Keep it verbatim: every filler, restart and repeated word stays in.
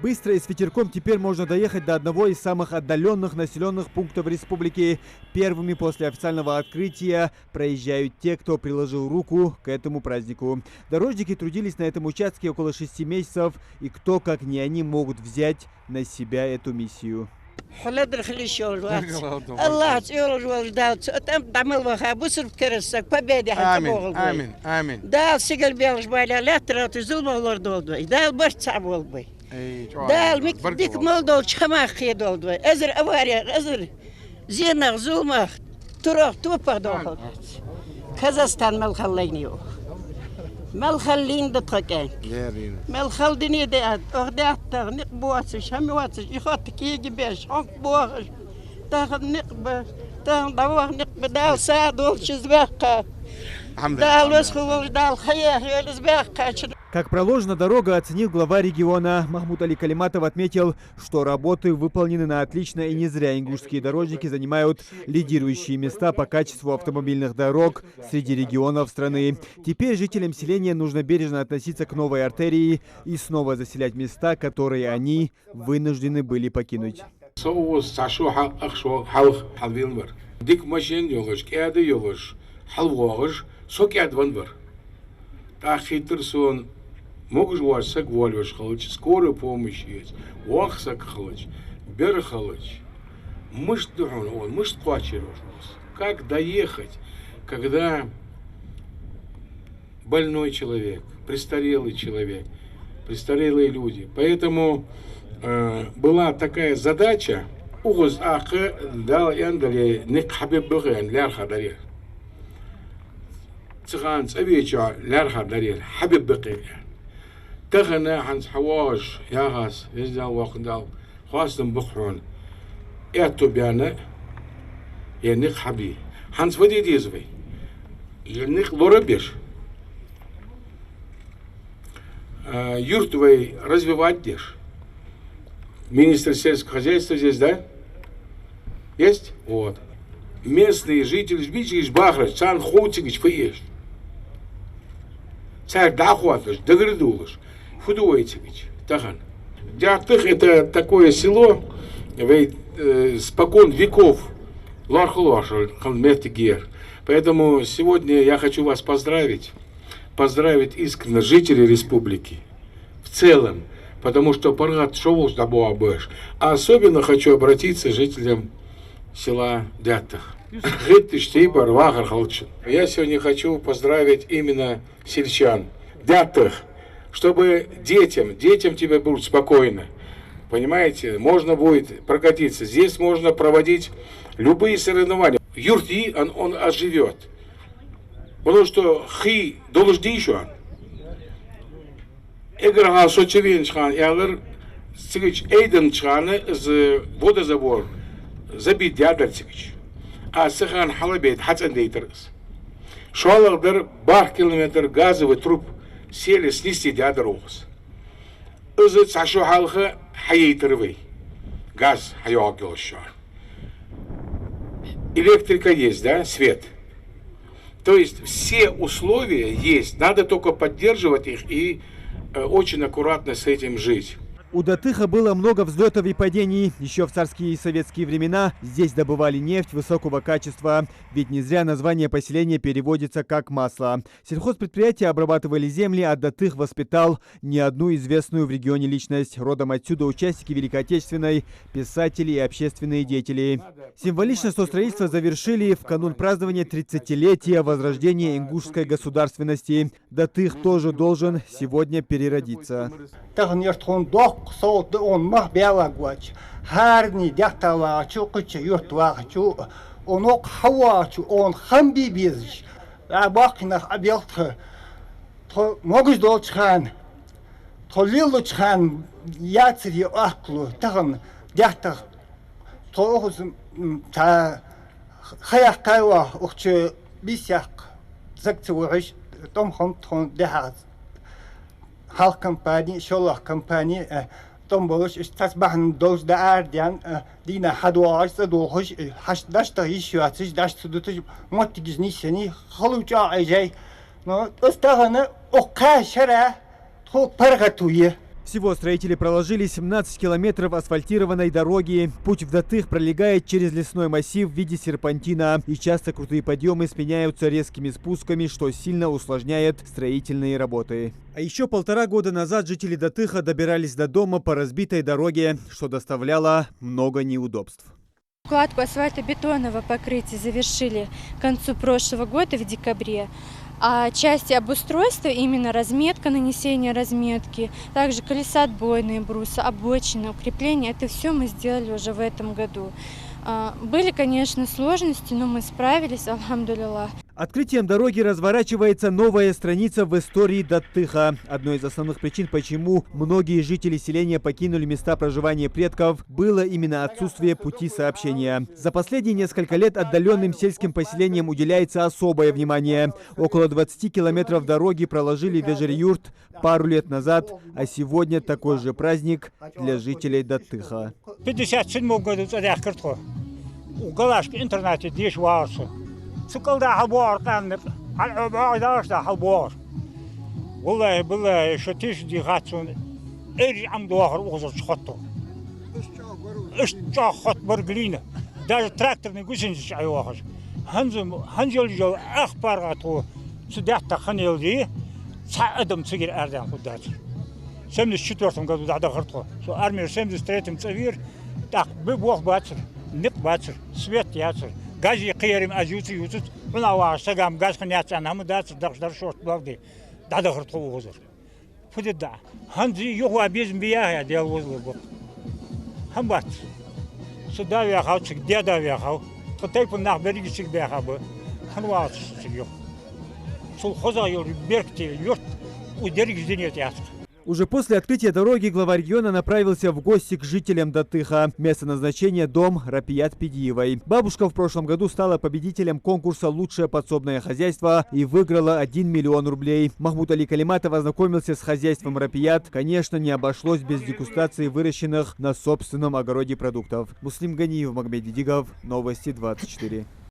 Быстро и с ветерком теперь можно доехать до одного из самых отдаленных населенных пунктов республики. Первыми после официального открытия проезжают те, кто приложил руку к этому празднику. Дорожники трудились на этом участке около шести месяцев, и кто, как не они, могут взять на себя эту миссию. Хьо ладар хила йиш йолаш вац. АллахӀа цӀи йолаш волча Дала цу тӀема дӀа мел ваха бусалба кераста саг победе хьа Амин, цӀабоагӀалба вай. Амин, амин. Дала сигала белгаш бале лаьттара тӀа зулам лорадолда вай. Дала барт цхьа болба вай. Эй, чӀоагӀа Дала мик баркал дика долда. Мел долча хӀамах кхедолда вай. Эзар аварех, эзар зенах, зуламах, турах, топах дохалда. Казахстан мел хала лайна ю. Мел хала лийнна да тха кӀаьнк. Лерина. Мел хала дина да, оаха даьттах никъ боацаш, хӀама йоацаш, и хатта кеги беш, хьонк бохаш. Тахан никъ ба, тахан дӀаваха никъ ба, Дала сагӀа долча из баьккха. Дала веза хулаш, Дала хайя хьоьлу из баьккхача. Как проложена дорога, оценил глава региона. Махмуд-Али Калиматов отметил, что работы выполнены на отлично, и не зря ингушские дорожники занимают лидирующие места по качеству автомобильных дорог среди регионов страны. Теперь жителям селения нужно бережно относиться к новой артерии и снова заселять места, которые они вынуждены были покинуть. Со укхаза цхьа шу хьал-, ах шу хьалха хьалвенна вар. Дика машен йолаш, кӀаьда йолаш, хьалвоагӀаш, со кӀаьда венна вар. ТӀаккха хийтар сона, могаш вола саг волавеш хилча, скорая помощь еза, воккха саг хилча, бер хилча, мишта да хьона, мишта кхоачаш ва хьона? Как доехать, когда больной человек, престарелый человек, престарелые люди. Поэтому, э, была такая задача, укхаза тӀаккха Дала аьннадале никъ хьабергба-кх аьнна лаьрхӀа дар ер. Цу хана цӀавеча лаьрхӀа дар ер, хьабергба-кх ер. Тахан хӀанз хьавоагӀаш яхаш, Веза Дала, Воккха Дала, хоастам ба-кх хьона. Аьттув баьнна, ер никъ хьабе. ХӀанз фу де деза вай? Ер никъ лорабеш, а, юрт вай развивать деш. Министр сельского хозяйства здесь, да? Есть? Вот. Местные жители, бичигаш бахараш, царна хов цига фу эш. Царга дӀахоаташ, дагардоалаш, фу ду вай цига тахан? Даьттах — это такое село, вай, э, спокон веков лоархӀаш хинна моттиг я ер. Поэтому сегодня я хочу вас поздравить, поздравить искренне жителей республики в целом, потому что паргӀата шо волча дӀабоагӀа баш. А особенно хочу обратиться к жителям села Даьттах. ГӀитташ тайпара вахар хилча. Я сегодня хочу поздравить именно сельчан, Даьттах, чтобы детям, детям тебе будут спокойно. Понимаете, можно будет прокатиться. Здесь можно проводить любые соревнования. Юрт йий, он, он оживёт. Потому что хий долаш дий шоана? Эггара хьалха со чувенача хана аьлар, цигача айденнача хана из водозабор забит даьдар цигача. А цу хана хьалабейта, хьацӀендайтар из. ШоллагӀдар бархӀ километр газовый труб сели снести даьдар укхаза. Из цхьа шу хьалха хьаяйтар вай. Газ хьайоагӀаш шоана. Электрика есть, да, свет. То есть все условия есть, надо только поддерживать их и, э, очень аккуратно с этим жить. У Датыха было много взлётов и падений. Ещё в царские и советские времена здесь добывали нефть высокого качества. Ведь не зря название поселения переводится как «масло». Сельхозпредприятия обрабатывали земли, а Датых воспитал не одну известную в регионе личность. Родом отсюда участники Великой Отечественной, писатели и общественные деятели. Символично, что строительство завершили в канун празднования тридцатилетия возрождения ингушской государственности. Датых тоже должен сегодня переродиться. Тахан ер тхона доккха совгӀат да, он мах баьлаг вац. ХӀаране Даьттах вагӀачо, кхыча юрта вагӀачо, он воккха хьавагӀачо, он хам бе безаш. А боккхий нах а белхаш, тхо могаш долча хана, тхо лелача хана яцар я оаккхало, тахан Даьттах тхо укхаза, м, цхьа ха яьккхай оаха, укх чу бийса яккха саг ца вахаш, тӀом хиннад тхона дехьа. Хьалха компани, шоллагӀа компани, э, тӀом болаш, иштта цхьацца бахьан долаш дӀаарадаьнна, э, дийнахьа хьадоагӀаш, цӀадолхаш, э, хьаш-, даьштах йиш йоацаш, даьш ца дуташ, моттигаш нийсъеннай, хало чӀоагӀа Ӏайжай. Но из тахан укх кхаь шера тхога паргӀато я. Всего строители проложили семнадцать километров асфальтированной дороги. Путь в Датых пролегает через лесной массив в виде серпантина, и часто крутые подъемы сменяются резкими спусками, что сильно усложняет строительные работы. А ещё полтора года назад жители Датыха добирались до дома по разбитой дороге, что доставляло много неудобств. Кладку асфальтобетонного покрытия завершили к концу прошлого года, в декабре. А части обустройства, именно разметка, нанесение разметки, также колесоотбойные брусы, обочины, укрепления, это всё мы сделали уже в этом году. А, были, конечно, сложности, но мы справились, альхамдулиллах. Открытием дороги разворачивается новая страница в истории Датыха. Одной из основных причин, почему многие жители селения покинули места проживания предков, было именно отсутствие пути сообщения. За последние несколько лет отдалённым сельским поселениям уделяется особое внимание. Около двадцати километров дороги проложили в Эжир-Юрт пару лет назад, а сегодня такой же праздник для жителей Датыха. Пятьдесят седьмом году цӀадаьхкар тхо. Укх Галашка интернате деша вагӀар со. Цу кӀалда хьалбоагӀар къаьнна никъ. Хьал Ӏо бӀоагӀа далаш да хьалбоагӀар. Валлахьи, биллахьи, шо тешаде хац сона. Ӏераш Ӏомадоахар укхазарча хотто. Иштта чӀоагӀа хотта бар глина. Даже тракторни гусеницаш Ӏойоахаш. ХӀанз, хӀанз йолаш йола ах паргӀата тхо цу даьттах хинна яле, цхьа адам цигара арадаьнна хургдацар. Семьдесят четвёртом году дӀадахар тхо. Со армера семьдесят третьем цӀавера, тӀаккха бе болх бацар, никъ бацар, свет яцар. Газе кхерам аз ювца ювцац, хьунагӀа вагӀаш сага-м газ хинна яц аьнна хӀама дацар, дахаш дар шоашта балде. ДӀадахар тхо укхазара. Фу де деза? ХӀанз юха ваха безам бий яхе, Даьла возале боккха. ХӀама бац. Са да ваьхав цига, даь-да ваьхав. Тха тайпан нах беррига цига баьха ба. ХӀана вагӀац со цига юха? Цул хозагӀа йола беркате юрт укх деррига дунен тӀа яц-кх. Уже после открытия дороги глава региона направился в гости к жителям Датыха. Место назначения — дом Рапият Пидиевой. Бабушка в прошлом году стала победителем конкурса «Лучшее подсобное хозяйство» и выиграла один миллион рублей. Махмуд-Али Калиматов ознакомился с хозяйством Рапият. Конечно, не обошлось без дегустации выращенных на собственном огороде продуктов. Муслим Ганиев, Магомед Дидигов, Новости двадцать четыре.